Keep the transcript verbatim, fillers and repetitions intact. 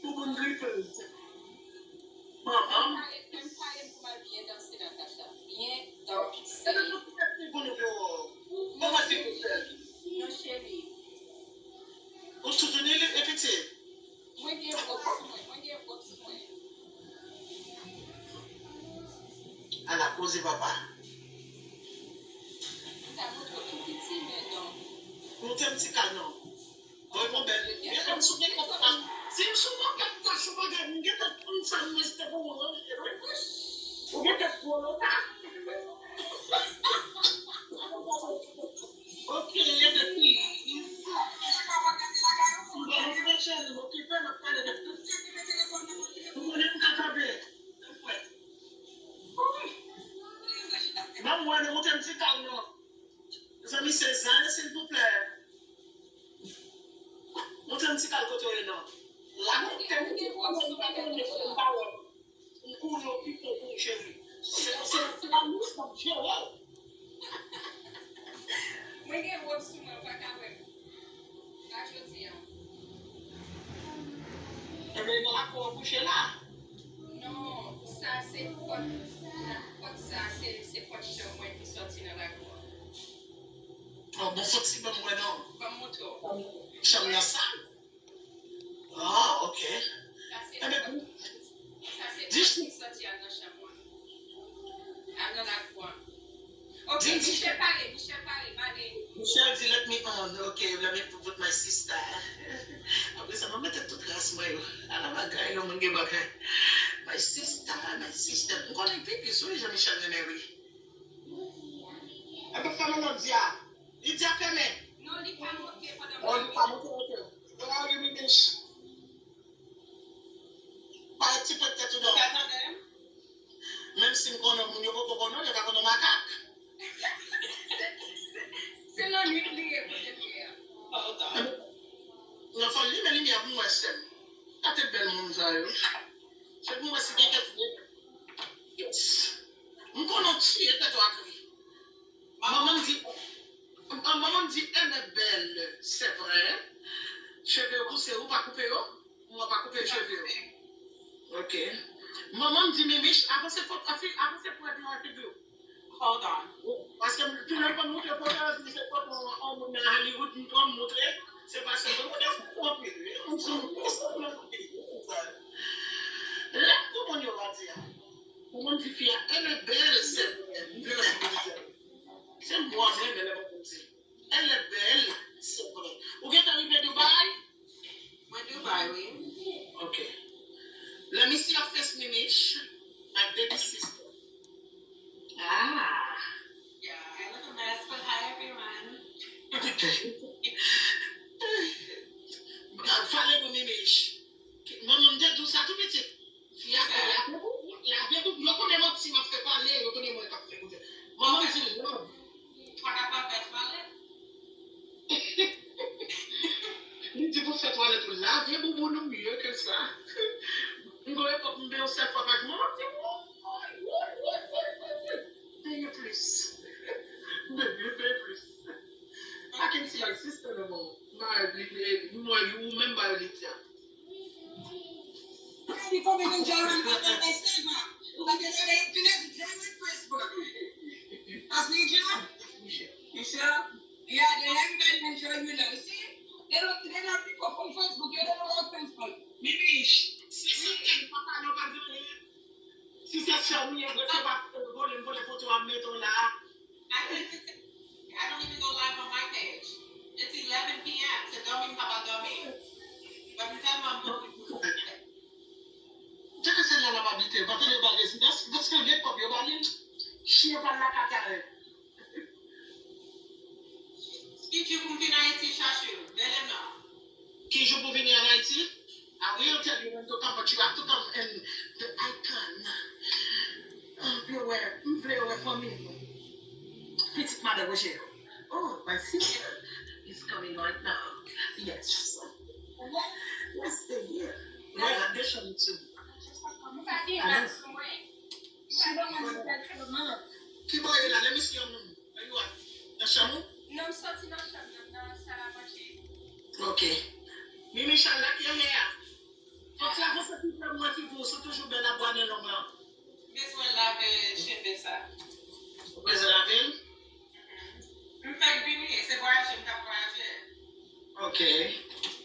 Pou moun gripe. Manman. Mwen m pare, mwen m pare pou m al byen danse, Natacha. Byen danse. Epi pou fè ti pou nou yo. Kòman ti pou fè? Non, cheri. Ou soutenir li, e piti. Mwen gen wòb sou mwen, mwen gen wòb sou mwen. Ala koze papa. M ta montre w tou piti, men non. Montre m ti kal non. Bon, bon, bèl. Gen fanm sou gen kòb pa. Si m sou gen kòb pa sou bagay, m gen tèt pou m fè m mèste pou ou, wi. Ou gen tèt pou ou, ta. Ok, e de fi. M ba ou de cheri, m okipe, m ap pale de tout. M konnen m ka kanpe. Ban m wè, nou montre m ti kal non. Mezanmi, se Zay, silvouplè. Montre m ti kal kote w ye non. La, montre m ti kal kote w ye non. M konnen w pi fò pou m cheri. Se, se, se la lous k ap jere w. Mwen gen wòb sou mwen, ou pa ka wè m. Pa jodi a. Ebyen, nan lakou w kouche la. Non, sa se pòt, pòt sa, se, se pòt chanm mwen ki sòti nan lakou an. Oh, bon, fò ti ban m wè non. Ban m montre w. Chanm nan sal. Ah, ok. Sa se, ebyen, sa se pòt ki sòti al nan chanm mwen. Al nan lakou an. Ok, Michel pare, Michel pare, m ale. Michel di, "Let me on." Ok, let me put my sister. Apre sa, mwen mete tout ras mwen yo. Ala bagay, lè moun gen bagay. My sister, my sister. M konnen pipis, wi, Jean Michel renmen ri. Ebyen, fèmen lòt di a. Li di a fèmen. Non, li pa monte pandan m. Oh, li pa monte, ok. Bon, wi, Mimich. Parèt ti pwent tèt ou non. Ou ka tande m? Menm si m konnen moun yo poko konnen w, yo ka konnen w makak. Se lannwit li ye kote m ye a. Nan fò limen limyè pou m wè sè m. Gade bèl moun sa yo. Se pou m wè si gen kèk moun. Yes. M konnen w tiye tèt ou ak ri. Manman m di, manman m di, elle est belle, c'est vrai. Cheve yo pouse, ou pa koupe yo? Mwen pa koupe cheve yo. Ok. Manman m di, Mimich, avanse foto, afi-, avanse pwent nan figi w. Hold on. Paske m tounen konn montre foto yo, di se foto yon moun nan Hollywood, m pran m montre. Se pa sèl moun yo fou anpil, wi. Lè pou moun yo pa di a. Pou moun di fi a, elle est belle, c'est vrai. M vle wè si pou di. Se mwa m renmen lè moun di. Elle est belle, c'est vrai. Ou gentan rive Dubai? Mwen Dubai, wi. Ok. Let me see your face, Mimich. My baby sister. Ah. Yeah, I look a mess, but hi, everyone. Pale pou Mimich. Manman m te di w sa tou pitit. Fi a fè lave pou, lave pou, yo konnen manti m ap fè pale, yo konnen mwen k ap fè koze. Manman m di love. Ou pa ka pa fè twalèt. Li di pou fè twalèt ou lave bouboun ou mieux que ça. M gon epòk m benyen yon sèl fwa pa jou, manman m di woy, woy, woy, woy, woy, woy. Benyen plis. Benyen, benyen plis. I can see my sister no more. M pa wè li, li, m wè ou menm ba yo li di a. Gade konbyen moun Jerome pa fè fèy sèlman. Ou pa te gade Jerome Facebook. As Nigeria? Michel. Michel? Yeah, they everybody enjoy you now. You see? They don't, they don't people from Facebook. You don't know about Facebook. Si se sè w ye vre, se pa vole m vole foto a m mete w la. I think it's, I don't even go live on my page. It's eleven p.m. Se dòmi m pa pral dòmi. But m tèlman bon. Tcheke sèl la l ap abite, pa tande ba rezidans, paske l gen kòb yo ba li. Chyen pa l la katare. Ki jou pou m vin Ayiti chache w? Rele m non. Ki jou pou vini an Ayiti? I will tell you when to come, but you have to come in the icon. M vle wè, m vle wè fanmi m. Pitit madan Roger. Oh, my sister is coming right now. Yes. Let's stay here. Well, I did something too. Mwen pa gen rad sou mwen. Mwen pa gen rad sou mwen. Ki bò ye la? Let me see your room. Where you at? Nan chanm ou? Non, m soti nan chanm nan, nan sal a manje. Ok. Mimi Charles, like your hair. Fòk travay sa ki fè mwen ki pou sou toujou bèl a bwa nen long lan. Bezwen lave cheve sa. Ou bezwen lave l? M fèk vini, se vwayaje m t ap vwayaje. Ok.